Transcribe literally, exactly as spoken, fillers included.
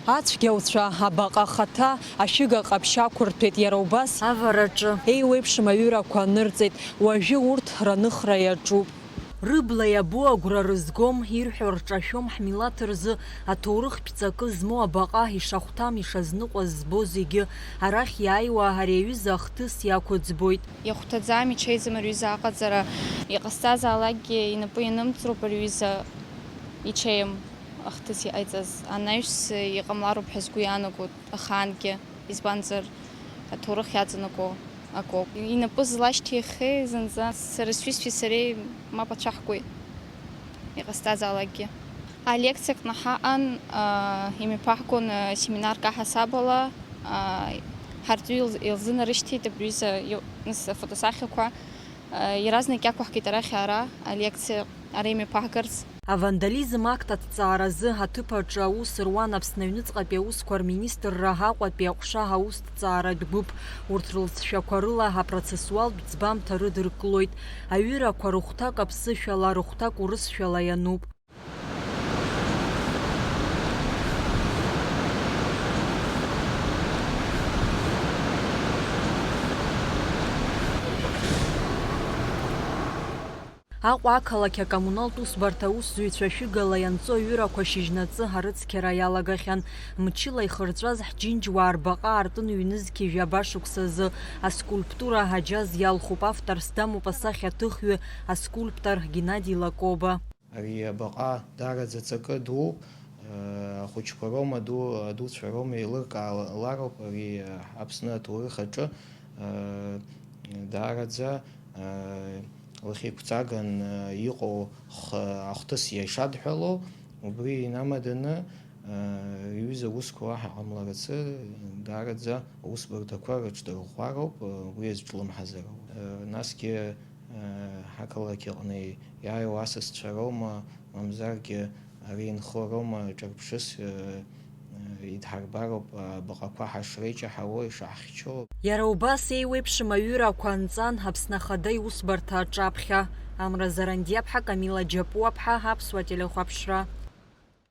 Ацәгьауцәа абаҟа ахаҭа ашәыга ҟаԥшь ақәырҭәеит иара убас. Авараҿы еиуеиԥшым аҩырақәа анырҵеит, уажәы урҭ раныхра иаҿуп. Рыбла иабо агәра рызгом, ирҳәо рҿашәом ҳмилаҭ рзы аҭоурыхтә ҵакы змоу абаҟа ишахәҭам, ишазныҟәаз збо зегьы. Арахь иааиуа ари аҩыза ахҭыс иақәыӡбоит. Ихәҭаӡам, иҽеиӡам ари аҩыза аҟаҵара. Иҟасҵазаалакгьы инапы ианымҵроуп ари аҩыза иҽеим ахҭыс иҟаиҵаз. Анаҩс иҟамлароуп ҳәа сгәы иаанагоит ахаангьы, избанзар, аҭоурых иаҵанакуа акоуп. Инапы злашьҭихьеи зынӡа? Сара сҩызцәеи сареи мап ацәаҳкуеит, иҟасҵазаалакгьы. Алекциаҟны ҳаҟан, аа, имҩаԥаҳгон, аа, семинарк аҳасабала, аа, ҳарҵаҩы илз-, илзынарышьҭит абри аҩыза иу-, нас афотосахьақәа, аа, иаразнак иақәаҳкит арахь ара алекциа ара имҩаԥаҳгарц. Авандализм акт аҭҵааразы аҭыԥ аҿы аус руан Аԥсны аҩныҵҟатәи аусқәа рминистрра Аҟәатәи аҟәша аусҭҵааратә гәыԥ. Урҭ рылҵшәақәа рыла апроцессуалтә ӡбамҭа рыдыркылоит. Аҩырақәа рыхәҭак аԥсышәала, рыхәҭак урысшәала иануп. Аҟәа ақалақь акоммуналтә усбарҭа аусзуҩцәа шәыгала ианҵоу аҩырақәа шьыжьнаҵы арыцқьара иалагахьан. Мчыла ихырҵәаз ҳџьынџьуаа рбаҟа аартын ҩнызқьи жәаба шықәсазы аскульптура аџьаз иалхуп. Авторс дамоуп асахьаҭыхҩы аскульптор Геннади Лакоба. Ари абаҟа даараӡа ҵакы дууп, ахәыҷқәа роума, аду-, адуцәа роума еилыркаалароуп ари Аԥсны аҭоурых аҿы, даараӡа лахьеиқәҵаган иҟоу х-, ахәҭыс ишадҳәалоу, убри инамаданы, иҩыза аусқәа уаҳа ҟамларацы, даараӡа аусбарҭақәа рыҽдырӷәӷәароуп, уи азҿлымҳазароуп. Насгьы, ҳақалақь аҟны иааиуа асасцәа роума, мамзаргьы ари инхо роума, ҿырԥшыс идҳарбароуп, абаҟақәа ҳашреиҷаҳауа, ишаҳхьчо. Иара убас еиуеиԥшым аҩырақәа анҵан Аԥсны Ахада иусбарҭа аҿаԥхьа. Амра Зарандиаԥҳа, Камила Џьапуаԥҳа, Аԥсуа телехәаԥшра.